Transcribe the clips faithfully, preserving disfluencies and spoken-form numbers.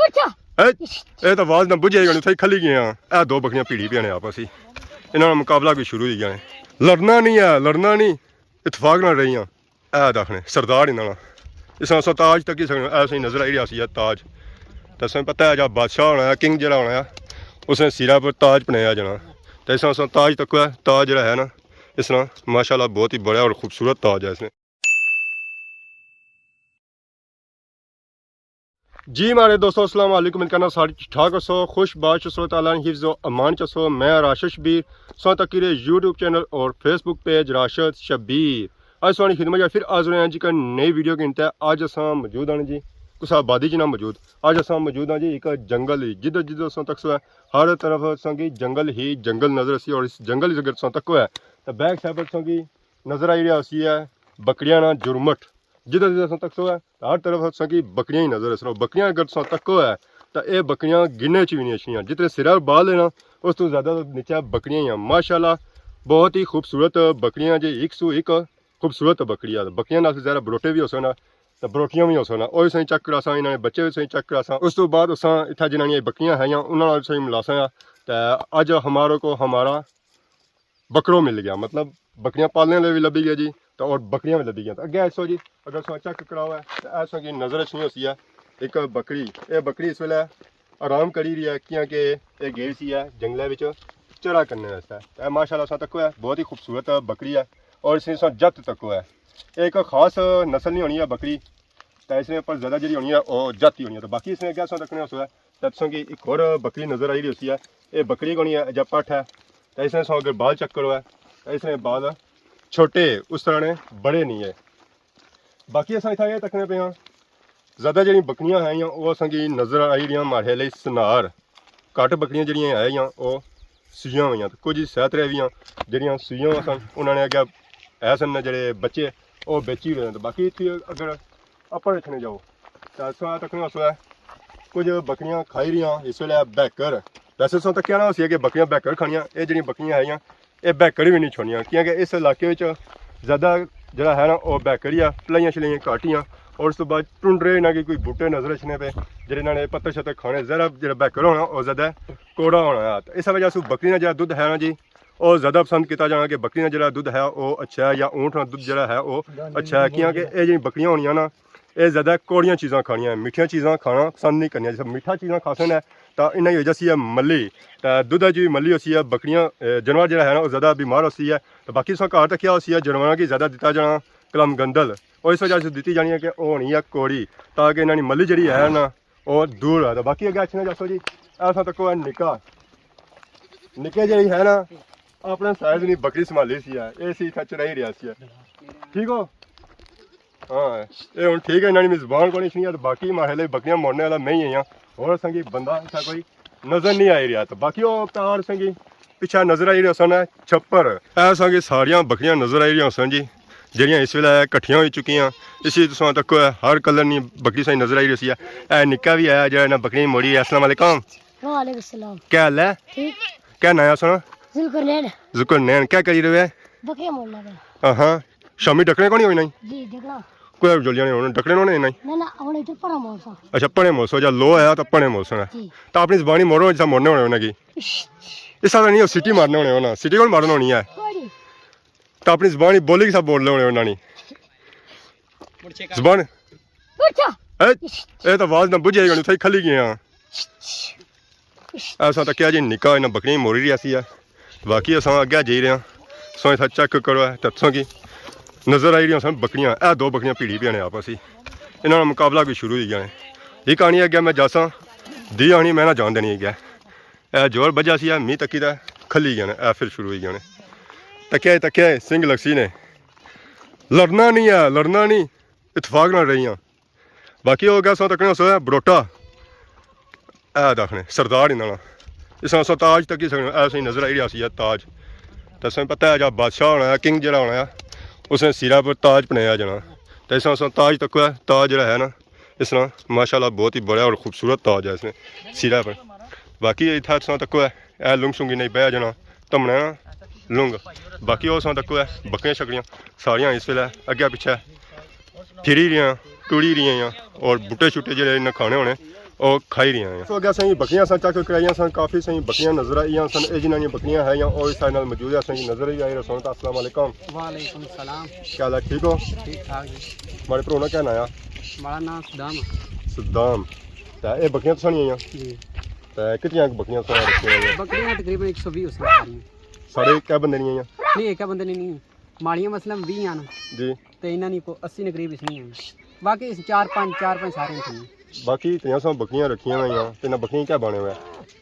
اچھا۔ اے، اے تاں آواز نہ بجھے گا، اتھے ہی کھلی گئے ہاں۔ اے دو بکریاں بھیڑی پیاں نے آپس ہی۔ انہاں نا مقابلہ بھی شروع ہوئی گیا ہے۔ لڑنا نہیں ہے، لڑنا نہیں، اتفاق نال رہیاں۔ اے دکھنے سردار انہاں نا۔ اس نا اساں تاج تکی سکنے، ایسے ہی نظر آئی رہیا سی تاج۔ تے اساں پتہ ہے جا بادشاہ ہونا ہے، کنگ جڑا ہونا ہے، اس نے سرا پر تاج پنایا جانا۔ تے اس نا اساں تاج تکو ہے، تاج جڑا ہے نا، اس نا ماشاءاللہ بہت ہی بڑا اور خوبصورت تاج ہے اس نے۔ جی ماڑے دوستو، السلام علیکم، امید کرنا سارے ٹھیک ٹھاک ہسو، خوش باش ہسو، تعالیٰ نے حفظ و امان چ ہسو۔ میں راشد شبیر، سو تکی رہے یوٹیوب چینل اور فیس بک پیج راشد شبیر۔ اج سوانی خدمت یا پھر حاضر ہیں جی کا نئی ویڈیو کے انتہا۔ اج اساں موجود ہیں جی کسا آبادی جنا موجود۔ اج اساں موجود ہیں جی ایک جنگل ہی، جدھر جدھر اساں تک سو ہے، ہر طرف اساں کی جنگل ہی جنگل نظر اسی، اور اس جنگل ہی اگر اساں تکو ہے تو بیک سائڈ پر اساں کی نظر آئی رہیا سی ہے بکریاں نا جرمٹ۔ جدھر جدھر اساں تکو ہے ہر طرف اساں کی بکریاں ہی نظر اسرو۔ بکریاں اگر تساں تکو ہے تاں اے بکریاں گنے چ وی نہیں اچھنیاں۔ جتنے سرا بال ہے نا، اس تو زیادہ نیچے بکریاں ہی ہیں۔ ماشاءاللہ بہت ہی خوبصورت بکریاں جی، ایک سو ایک خوبصورت بکری ہے۔ بکریاں نال ظاہر ہے بروٹے بھی ہو سکنا، تے بروٹیاں بھی ہو سکنا۔ او اساں چیک کراساں، انہاں نے بچے بھی اساں چیک کراساں۔ اس تو بعد اساں اتھا جنہاں نے بکریاں ہیں انہاں نال اساں ملاساں۔ تے اج ہمارے کو ہمارا بکرو مل گیا، مطلب بکریاں پالنے والے بھی لبھی گئے جی، تو اور بکریاں بھی لبھی گئیاں۔ تو اگے ایسو جی، اگر سو چیک کراؤ ہے تو ایسو کی نظر اچھنی ہوسی ہے ایک بکری۔ اے بکری اس ویلے آرام کری رہی ہے، کیونکہ اے گئی سی ہے جنگلے وچ چرا کرنے واسطے۔ تو اے ماشاءاللہ سو تکو ہے، بہت ہی خوبصورت بکری ہے، اور اس نے سو جت تکو ہے۔ اے ایک خاص نسل نہیں ہونی ہے بکری، تو اس نے پر زیادہ جڑی ہونی ہے وہ جت ہی ہونی ہے۔ تو باقی اس نے اگے سو تکنے ہوسو ہے، تے تساں کی ایک اور بکری نظر آئی رہی ہوسی ہے۔ اے بکری کونی ہے، اجا پٹھ ہے۔ تے اس نے سو اگر بال چیک کرو ہے، تے اس نے بال چھوٹے، اس طرح نے بڑے نہیں ہے۔ باقی اساں اتھا اے تکنے پے ہاں، زیادہ جڑی بکریاں ہیں یا او اساں کی نظر آئی رہیاں ماڑے لئی سنار۔ گھٹ بکریاں جڑیاں ہیں یا او سوئیاں ہوئیاں، تے کچھ سیت رہے وی ہاں، جڑیاں سوئیاں ہوئیاں سن، انہاں نے اگے ایسے نے جڑے بچے او بیچی رہے ہیں۔ تے باقی اتھے اگر اپر ویکھنے جاؤ، تے اساں تکنے اس ویلے کچھ بکریاں کھائی رہیاں اس ویلے بہکر۔ ویسے اساں تکیا نہ ہوسی کہ بکریاں بہکر کھانیاں، اے جڑیاں بکریاں ہیاں، اے بہکر وی نہیں چھوڑنیاں، کیونکہ اس علاقے وچ زیادہ جڑا ہے نا، او بہکر ہی آ، پلائیاں شلائیاں گھٹ ہی آں، اور اس تو بعد ٹنڈرے انہاں کی کوئی بوٹے نظر اچھنے پے، جڑے انہاں نے پتر شتر کھانے، ذرا جڑا بہکر ہونا، او زیادہ کوڑا ہونا ہے۔ تے اس وجہ سے بکری نا جڑا دودھ ہے نا جی، او زیادہ پسند کیتا جانا کہ بکری نا جڑا دودھ ہے او اچھا ہے، یا اونٹ نا دودھ جڑا ہے او اچھا ہے، کیونکہ اے جڑی بکریاں ہونیاں نا، اے زیادہ کوڑیاں چیزاں کھانیاں، میٹھیاں چیزاں کھانا پسند نہیں کرنیاں۔ جیسے میٹھا چیزاں کھاسن ہے تاں انہاں کی وجہ سی ہے ملی، تاں دودھ چ وی ملی ہوسی ہے، بکریاں، اے، جانور جڑا ہے نا او زیادہ بیمار ہوسی ہے۔ تاں باقی تساں گھر تکیا ہوسی ہے جانوراں کی زیادہ دتا جانا کلم گندل، او اس وجہ سے دتی جانی ہے کہ او ہونی ہے کوڑی، تاکہ انہاں نی ملی جڑی ہے نا او دور ہے۔ تاں باقی اگے اچھنا جاسو جی، ایسا تکو ہے نکا، نکے جڑی ہے نا اپنے سائز نی بکری سنبھالی سی ہے، اے سی اتھا چرائی رہیا سی ہے۔ ٹھیک ہو؟ ہاں، اے ہن ٹھیک ہے، انہاں نی زبان کونی سنی ہے، تے باقی ماڑے لئی بکریاں موڑنے والا میں ہی ہاں۔ اور اساں کی بندہ اتھا کوئی نظر نہیں آئی رہیا، تے باقی او تار اساں کی پچھے نظر آئی رہیا سن چھپر۔ اے اساں کی ساریاں بکریاں نظر آئی رہیاں سن جی، جڑیاں اس ویلے کٹھیاں ہوئی چکیاں۔ اسی تساں تکو ہے، ہر کلر نی بکری ساں نظر آئی رہی سی ہے۔ اے نکا وی آیا جڑا انہاں بکریاں موڑی۔ السلام علیکم۔ وعلیکم السلام۔ کیا حال ہے؟ ٹھیک۔ کیا ناں ہے سنا؟ ذوالقرنین۔ ذوالقرنین، کیا کری رہے؟ بکریاں موڑنا پیا۔ ہاں ہاں۔ شامی ڈکنے کونی ہوئی نہیں؟ جی، ڈکنا۔ کوئی جلیا نہیں ہونا، ڈکنے ہونے نہیں؟ نہ، نہ، ہن ادھر پڑا موڑسا۔ اچھا، پڑے موڑسو، جا لو آیا تو پڑے موڑسو نا۔ جی۔ تو اپنی زبانی موڑو جسا موڑنے ہونے انہاں کی۔ اس طرح نہیں، او سٹی مارنے ہونے ہونا، سٹی کون مارنا ہونی ہے؟ کوئی نہیں۔ تو اپنی زبانی بولی کسا بولنے ہونے انہاں نی؟ زبان۔ اچھا۔ اے، اے تو آواز نہ بجھے گا، اتھے ہی کھلی گئے ہاں۔ ایسا تکیا جی نکا انہاں بکریاں موڑی رہیا سی ہے۔ باقی اساں اگے جائی رہے ہاں۔ سو اتھا چیک کرو ہے، تے تساں کی نظر آئی رہیاں سن بکریاں۔ اے دو بکریاں بھیڑی پیاں نے آپس ہی۔ انہاں نا مقابلہ بھی شروع ہوئی گیا ہے۔ ایک آنی اگے میں جاساں، دی آنی میں نہ جان دینی اگے۔ اے جوڑ بجا سی ہے، می تکی تے کھلی گیا نے، اے پھر شروع ہوئی گیا نے۔ تکیا، تکیا، سنگ لگسی نے۔ لڑنا نہیں ہے، لڑنا نہیں، اتفاق نال رہیاں۔ باقی او گیا سو تکنے سو ہے بروٹا۔ اے دکھنے سردار انہاں نا۔ اس نا سو تاج تکی سکنے، ایسے ہی نظر آئی رہیا سی ہے تاج۔ تے اساں پتہ ہے جا بادشاہ ہونا ہے، کنگ جڑا ہونا ہے، اس نے سرا پر تاج پنایا جانا۔ تے اس نا سو تاج تکو ہے، تاج جڑا ہے نا، اس نا ماشاءاللہ بہت ہی بڑا اور خوبصورت تاج ہے اس نے سرا پر۔ باقی اتھا تساں تکو ہے، اے لنگ شنگ نہیں بہیا جانا، تمنا نا لنگ۔ باقی او تساں تکو ہے، بکریاں شکریاں ساریاں اس ویلے اگے پچھے پھری رہیاں، ٹری رہیاں اور بوٹے شوٹے جڑے انہاں کھانے ہونے، او کھائی رہیاں ہیں۔ سو اگے اساں کی بکریاں سن چیک کرائیاں سن، کافی ساری بکریاں نظر آئیاں سن۔ اے جنہاں نیاں بکریاں ہیں یا او سارے نال موجود ہے، اساں کی نظر ہی آئی رہے سن۔ تو السلام علیکم۔ وعلیکم السلام۔ کیا حال ہے، ٹھیک ہو؟ ٹھیک ٹھاک جی۔ ماڑے پرو نا کیا ناں آ؟ ماڑا ناں صدام ہے۔ صدام۔ تے اے بکریاں تساں نیاں آئیاں؟ جی۔ تے کتنیاں بکریاں تساں رکھیاں ہوئیاں؟ بکریاں تقریباً ایک سو بیس ہوسن ساریاں۔ سارے اکے بندے نیاں آئیاں؟ نہیں، اکے بندے نیاں نہیں۔ ماڑیاں مثلاً بیس ہن۔ جی۔ تے انہاں نی کو اسی نے قریب اس نہیں ہیں۔ باقی اس چار پنج، چار پنج سارے تھے۔ باقی اتنیاں سو بکریاں رکھیاں ہوئیاں، تے انہاں بکریاں کیا بانے ہوئے؟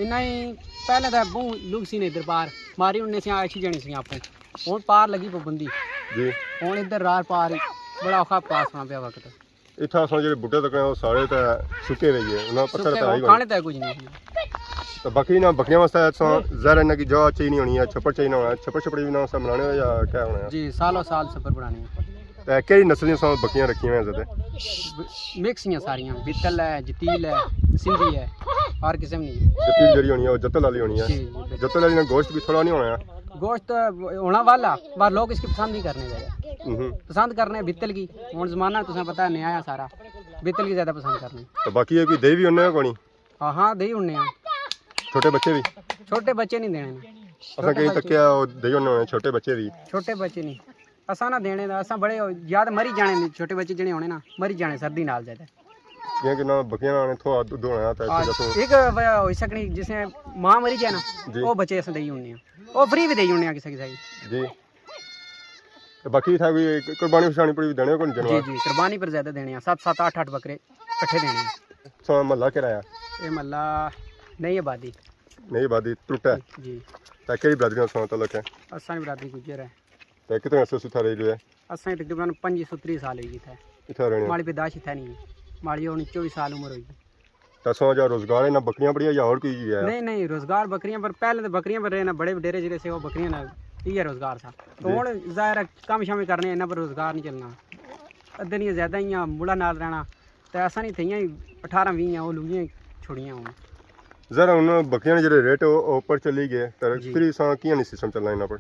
انہاں ہی پہلے تاں بہوں لوگ سی نے ادھر پار، ماری انہاں سے اچھی جانی سی آپ کو۔ ہن پار لگی پابندی۔ جی۔ ہن ادھر رار پار بڑا اوکھا پاس ہونا پیا وقت۔ اتھا اساں جڑے بوٹے تکنے او سارے تے سکے ہوئی گئے، انہاں پتھر سکے تے آئی ہوئے۔ کھانے تے کچھ نہیں۔ تے باقی انہاں بکریاں واسطے اساں ظاہر انہاں کی جگہ چاہیے نہیں ہونی ہے، چھپر چاہیے ہونا ہے، چھپر چھپڑی بھی نہ اساں بنانے ہوئے یا کیا ہونا ہے؟ جی، سالو سال چھپر بنانے ہیں۔ تے کیڑی نسل دیاں ساں بکریاں رکھیاں ہوئیاں زیادہ؟ مکس ہیاں ساریاں، بیتل ہے، جتیل ہے، سندھی ہے، ہر قسم نی۔ جتیل جڑی ہونی ہے، او جتل والی ہونی ہے۔ جی، جی، بالکل۔ جتل والی نا گوشت بھی تھوڑا نہیں ہونا ہے۔ گوشت ہونا والا، پر لوگ اس کی پسند نہیں کرنے زیادہ۔ ہوں۔ پسند کرنے بیتل کی، ہن زمانہ تساں پتہ ہے نیا ہے سارا، بیتل کی زیادہ پسند کرنے۔ تو باقی اے کوئی دئی بھی ہونے ہو کونی؟ ہاں، ہاں، دئی ہونے ہیں۔ چھوٹے بچے بھی؟ چھوٹے بچے نہیں دینے نا۔ اساں کہیں تکیا او دئی ہونے ہونے چھوٹے بچے بھی؟ چھوٹے بچے نہیں۔ اساں نہ دینے دا، اساں بڑے ہو، یا تے مری جانے نے، چھوٹے بچے جڑے ہونے نا، مری جانے سردی نال زیادہ۔ کیونکہ نہ بکریاں نے تھوڑا دودھ ہونا ہے، تے اس وجہ تو ایک وجہ ہوئی سکنی، جس نے ماں مری جائے نا، جی۔ او بچے اساں دئی ہونے ہیں۔ او فری بھی دئی ہونے ہیں کسے کسے کی۔ جی۔ تے باقی اتھا کوئی قربانی شربانی پر بھی دینے ہو کون جی، جانور؟ جی، قربانی پر زیادہ دینے ہیں، ست ست، اٹھ اٹھ بکرے کٹھے دینے ہیں۔ سو محلہ کیڑا ہے؟ اے محلہ نئی آبادی۔ نئی آبادی ترٹا ہے؟ جی۔ تے کیڑی برادری نال سو تعلق ہے؟ اساں نی برادری گجر ہے۔ تے کتنے عرصے سے اتھا رہی رہے؟ اساں تقریباً پنجی سو تریہہ سال ہوئی گئے اتھا۔ اتھا رہنے؟ ماڑی پیدائش اتھا نہیں ہے۔ ماڑی ہن چوبی سال عمر ہوئی۔ تے اساں جا روزگار ہے نہ بکریاں پڑیاں یا اور کوئی ہے؟ نہیں، نہیں، روزگار بکریاں پر، پہلے تو بکریاں پر رہے نا، بڑے وڈیرے جڑے سے وہ بکریاں نال ایہہ روزگار سا۔ تو جی۔ ہن ظاہر ہے کم شام کرنے انہاں پر روزگار نہیں چلنا۔ ادھر نہیں زیادہ ہی مڑا نال رہنا۔ تے اساں نہیں تھیاں ہی اٹھارہ ویہہ ہیں، وہ لوگیاں چھوڑیاں ہن۔ ذرا ہن بکریاں نے جڑے ریٹ او اوپر چلی گئے، تے جی۔ پھر اساں کیاں نہیں سسٹم چلنا انہاں پر؟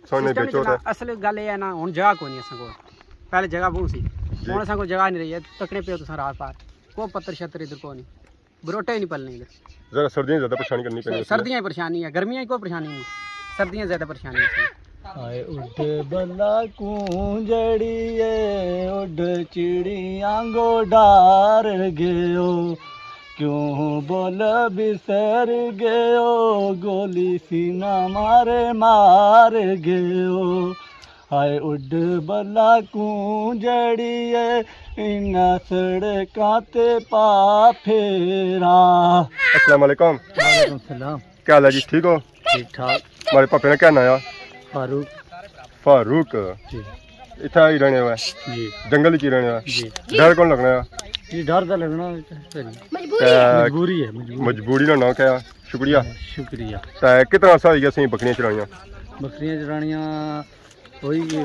ساں نے سسٹم بیچو چلنا، تے اصل گل اے ہے نا، ہن جگہ کوئی نہیں اساں کول۔ پہلے جگہ بہوں سی، جی۔ ہن اساں کول جگہ نہیں رہی ہے، تکنے پیو تساں رات پار۔ کوئی پتر شتر ادھر کوئی نہیں۔ بروٹے ہی نہیں پلنے ادھر۔ ذرا سردیاں زیادہ پریشانی کرنی پینی ہے۔ سردیاں ہی پریشانی ہے، گرمیاں ہی کوئی پریشانی نہیں۔ سردیاں زیادہ پریشانی ہے۔ ہائے اڈ بلا کوں جڑی اے، اڈ چڑیاں گو ڈار گیو، کیوں بول بسر گیو، گولی سینہ مارے مار گیو۔ ہائے اڈ بلا کوں جڑی اے، انہاں سڑکاں تے پا پھیرا۔ السلام علیکم۔ وعلیکم السلام۔ کیا حال ہے جی، ٹھیک ہو؟ ٹھیک ٹھاک۔ ماڑے پاپے نا کیا ناں آ؟ فاروق۔ فاروق۔ جی۔ اتھا ہی رہنے ہوئے؟ جی۔ جنگل وچ ہی رہنے ہوئے؟ جی۔ ڈر کون لگنا ہے؟ جی، ڈر تو لگنا ہے۔ تے مجبوری ہے، مجبوری۔ مجبوری نا ناں کیا؟ شکریہ۔ شکریہ۔ تے کتنا عرصہ ہوئی گیا سی بکریاں چرانیاں؟ بکریاں چرانیاں ہوئی گئے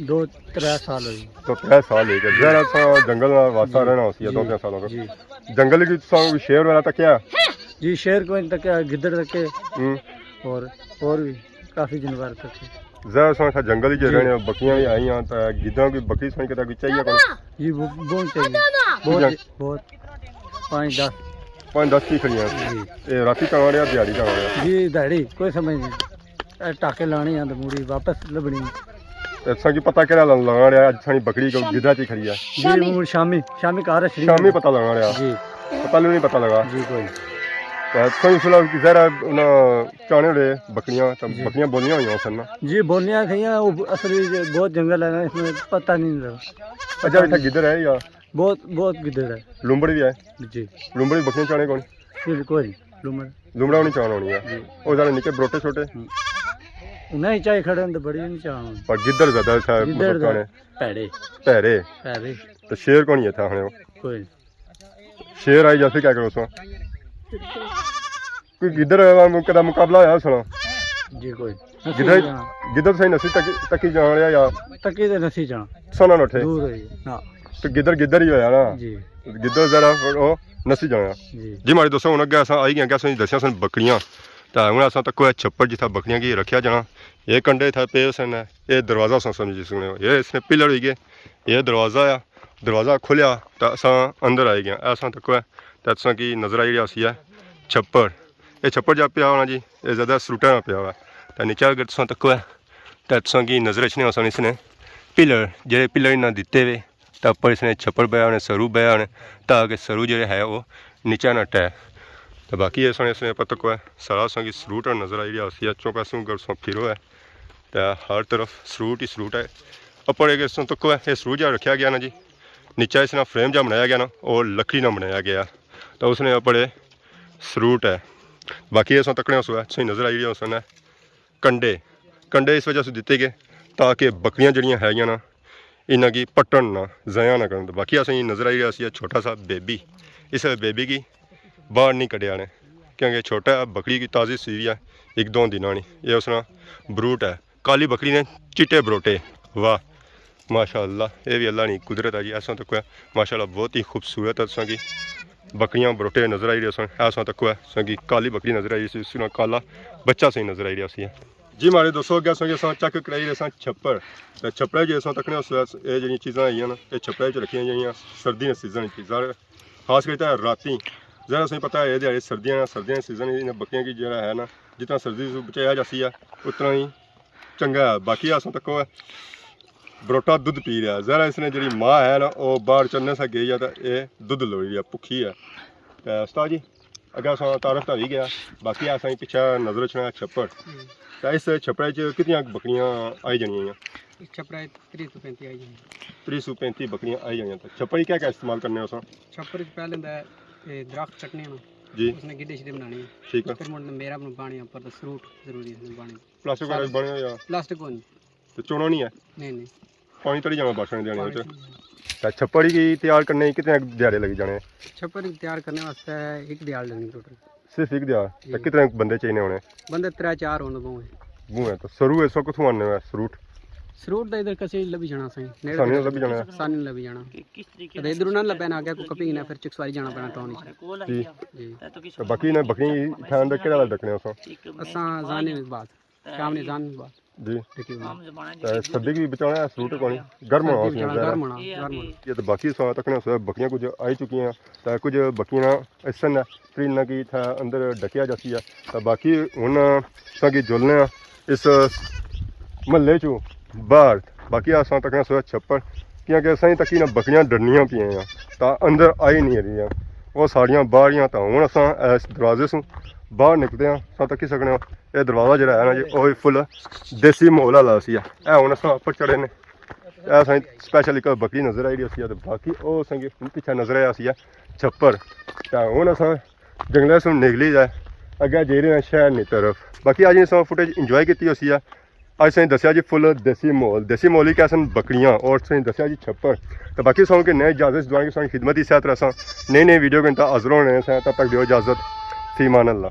دو ترے سال ہوئی۔ تو ترے سال ہوئی گئے۔ ظاہر ہے تساں جنگل نال واسطہ جی، رہنا ہوسی ہے جی، دو ترے سالوں کا۔ جی۔ جنگل کی تساں کوئی شیر وغیرہ تکیا؟ جی، شیر کوئی نہیں تکیا، گدڑ تکے۔ ہوں۔ اور، اور بھی کافی جانور تکے۔ ظاہر ہے تساں جنگل ہی جی۔ رہنے ہو، بکریاں بھی آئیاں، تے گدڑاں کوئی بکری سن کے تے کوئی چاہیے کون؟ جی، وہ بہت چاہیے۔ بہت، جی۔ بہت۔ پانچ دس۔ پانچ دس کی کھڑیاں۔ جی۔ اے راتی چانا رہیا، دیہاڑی چانا رہیا؟ جی، دیہاڑی، کوئی سمجھ نہیں۔ اے ٹاکے لانے ہیں تے موڑی واپس لبنی۔ تے تساں کی پتہ کیڑا لا-، لانا رہیا؟ اج ساڑی بکری کو گدڑا چی کھڑی ہے۔ جی، شامی۔ ہن شامی، شامی گھر اچھنی۔ شامی پتہ لانا رہیا۔ جی۔ تے پہلے نہیں پتہ لگا۔ جی، کوئی۔ تے تساں اس ویلے ذرا انہاں چانے رہے بکریاں، تے جی۔ بکریاں بولیاں ہوئیاں سن نا۔ جی، بولیاں تھیاں، وہ اصل وچ بہت جنگل ہے نا، اس میں پتہ نہیں لگا۔ اچھا، اتھا گدڑ ہے یا؟ بہت، بہت گدڑ ہے۔ لومبڑ بھی ہے؟ جی۔ لومبڑ بھی بکریاں چانے کون؟ جی، کوئی نہیں۔ لومڑ۔ لومڑا ہونی چان ہونی ہے۔ جی۔ او ذرا نکے بروٹے چھوٹے؟ ہوں۔ انہیں ہی چاہے کھڑے ہوں تو بڑی نہیں چان ہونی۔ پر گدڑ زیادہ اتھا گدڑ مطلب زیادہ۔ کھانے۔ پیڑے۔ پیڑے۔ پیڑے۔ تو شیر کون ہی اتھا کھانے ہو؟ کوئی نہیں۔ شیر آئی جاسی کیا کرو سو؟ کوئی گدڑ والا مو-، کدا مقابلہ ہویا سنا؟ جی کوئی۔ گدڑ، نسی جان۔ گدڑ صحیح نسی تکی، تکی جان رہیا یا؟ تکی تے نسی جان۔ سنا نہ اٹھے؟ دور ہوئی۔ ہاں۔ تو گدڑ گدڑ ہی ہویا نا؟ جی۔ گدڑ ذرا او نسی جانا۔ جی۔ جی ماڑے دوستو، ہن اگے اساں آئی گئے، اگے اساں دسیا سن بکریاں۔ تے ہن اساں تکو اے چھپر جتھا بکریاں کی رکھیا جانا۔ اے کنڈے اتھا پے سن، اے دروازہ اساں سمجھی سکنے ہو۔ اے اس نے پلر ہوئی گئے، اے دروازہ آ، دروازہ کھلیا تے اساں اندر آئی گئے۔ اساں تکو اے تے تساں کی نظر آئی رہیا ہوسی ہے چھپر۔ اے چھپر جا پیا ہونا جی، اے زیادہ سروٹاں نا پیا ہوا۔ تے نیچے اگر تساں تکو ہے، تے تساں کی نظر اچھنے ہوسن اس نے پلر، جیڑے پلر انہاں دتے وے، تے اپر اس نے چھپر بیا ہونے، سرو بیا ہونے، تاکہ سرو جیڑے ہے وہ نیچے نہ ٹے۔ تے باقی اس نے، اس نے پتہ کو ہے، سارا تساں کی سروٹ نظر آئی رہیا ہوسی ہے، چوں پاسوں اگر تساں پھرو ہے، تے ہر طرف سروٹ ہی سروٹ ہے۔ اپر اگر تساں تکو ہے، یہ سروٹ جا رکھیا گیا نا جی، نیچے اس نا فریم جا بنایا گیا نا، وہ لکڑی نا بنایا گیا، تو اس نے اپر یہ سروٹ ہے۔ باقی اساں تکنے ہوسو ہے، تساں نظر آئی رہیا ہوسن ہے کنڈے، کنڈے اس وجہ سے دتے گئے تاکہ بکریاں جڑیاں ہے گیاں نا، انہاں کی پٹن نہ، ضائع نہ کرن۔ تے باقی اساں نظر آئی رہیا ہوسی ہے چھوٹا سا بیبی، اس بیبی کی باہر نہیں کڈیا نے، کیونکہ چھوٹا ہے، بکری کی تازی سوئی ہے، ایک دو دناں نی۔ یہ اس نا بروٹ ہے، کالی بکری نے چٹے بروٹے۔ واہ، ماشاءاللہ، یہ بھی اللہ نی قدرت ہے جی۔ ایسا تو کوئی، ماشاءاللہ، بہت ہی خوبصورت ہے تساں کی بکریاں بروٹے نظر آئی رہے سن۔ ایسا تو کوئی تساں کی کالی بکری نظر آئی رہی سی، اس نا کالا بچہ صحیح نظر آئی رہیا سی۔ جی ماڑے دوستو، اگے اساں، اساں چیک کرائی رہے ساں چھپر۔ تے چھپرے جے اساں تکنے اس ویلے، اے جڑیاں چیزاں آئیاں نا، اے چھپرے وچ رکھیاں جائیاں سردی نے سیزن وچ، ظاہر خاص کر تے راتی۔ ظاہر اساں پتہ ہے، اے دیہاڑے سردیاں نا، سردیاں نے سیزن انہاں بکریاں کی جڑا ہے نا، جتنا سردی تو بچایا جاسی ہے، اتنا ہی چنگا ہے۔ باقی اساں تکو ہے، بروٹا دودھ پی رہیا ہے۔ ظاہر ہے اس نے جڑی ماں ہے نا، او باہر چرنے سا گئی ہے تے اے دودھ لوئی رہی ہے، بھکھی ہے۔ تے استاد جی، اگے اساں تعارف تے ہوئی گیا، باقی اساں پچھے نظر اچھنا چھپر۔ تے اس چھپرے چ کتنیاں بکریاں آئی جانیاں ہیں؟ اس چھپرے چ تریہہ سو پینتی آئی جانیاں۔ تریہہ سو پینتی بکریاں آئی جانیاں۔ تے چھپر ہی کیا کیا استعمال کرنے ہو اساں؟ چھپر چ پہلے ہوندا ہے، اے درخت کٹنے ہونا۔ جی۔ اس نے گڈے شڈے بنانے ہیں۔ ٹھیک ہے۔ پھر مڑ میرا بنانے ہیں، اوپر تے سروٹ ضروری ہے بنانے۔ پلاسٹک والا بنے ہو یا؟ پلاسٹک کون؟ تے چونا نہیں ہے؟ نہیں، نہیں۔ پانی تڑی جانا بارشاں نے دینے پانی وچ۔ تے چھپر کی تیار کرنے کتنے دیہاڑے لگی جانے؟ چھپر تیار کرنے واسطے ایک دیہاڑ لگنی ٹوٹل۔ صرف ایک دیہاڑ؟ جی۔ تے کتنے بندے چاہیے ہونے؟ بندے ترے چار ہونے بہوں ہیں۔ بہوں ہیں۔ تو سرو اس وقت کتھوں آنے ہیں سروٹ؟ سروٹ دا ادھر کسے لبھی جانا سائیں۔ نیڑے سانی لبھی جانا ہے؟ سانی لبھی جانا۔ تے ادھروں نہ لبھے نہ آگے کوئی کپی نہ، پھر چکسواری جانا پینا ٹاؤن وچ۔ جی۔ جی۔ تے باقی انہیں بکری اتھاں اندر کیڑا حال رکھنے ہو؟ اساں زانے بعد۔ شام نے زان بعد۔ جی۔ ٹھیک ہے۔ تے سردی کی بچانا ہے، سروٹ کونی، گرم ہونا سردی اس نے بچانا، ظاہر ہے۔ گرم ہونا، گرم ہونا۔ یہ تو باقی سو تکنے سو بکریاں کچھ آئی چکی ہیں، تے کچھ بکریاں اس نے پھر انہاں کی تھا اندر ڈکیا جاسی ہے۔ تے باقی ہن اساں کی جلنے آں اس محلے چوں باہر، باقی اساں تکنے سو چھپر، کیونکہ اساں تکی نہ بکریاں ڈرنیاں پیاں ہیں، تا اندر آئی نہیں رہی ہیں، وہ ساڑیاں باہریاں۔ تا ہن اساں اس دروازے سوں باہر نکلتے ہیں، اساں تکی سکنے ہیں۔ اے دروازہ جڑا ہے نا جی، او وی فل دیسی ماحول والا سی۔ اے ہن اساں اپر چڑھے نے۔ اے اساں سپیشل ایک بکری نظر آئی رہی سی، تے باقی او اساں کی پچھے نظر آیا سی چھپر۔ تے ہن اساں جنگلے سوں نکلی جائے، اگے جائی رہے ہیں شہر نی طرف۔ باقی اج اساں فوٹیج انجوائے کیتی ہوسی ہے۔ اج اساں دسیا جی فل دیسی ماحول، دیسی ماحول ہی کیا سن بکریاں، اور اساں دسیا جی چھپر۔ تے باقی اساں کی نئے اجازت دعائیں کہ اساں خدمت ہی صحت رہساں۔ نئی نئی ویڈیو کے اندر حاضر ہونے ہیں، تب تک دیو اجازت، فی امان اللہ۔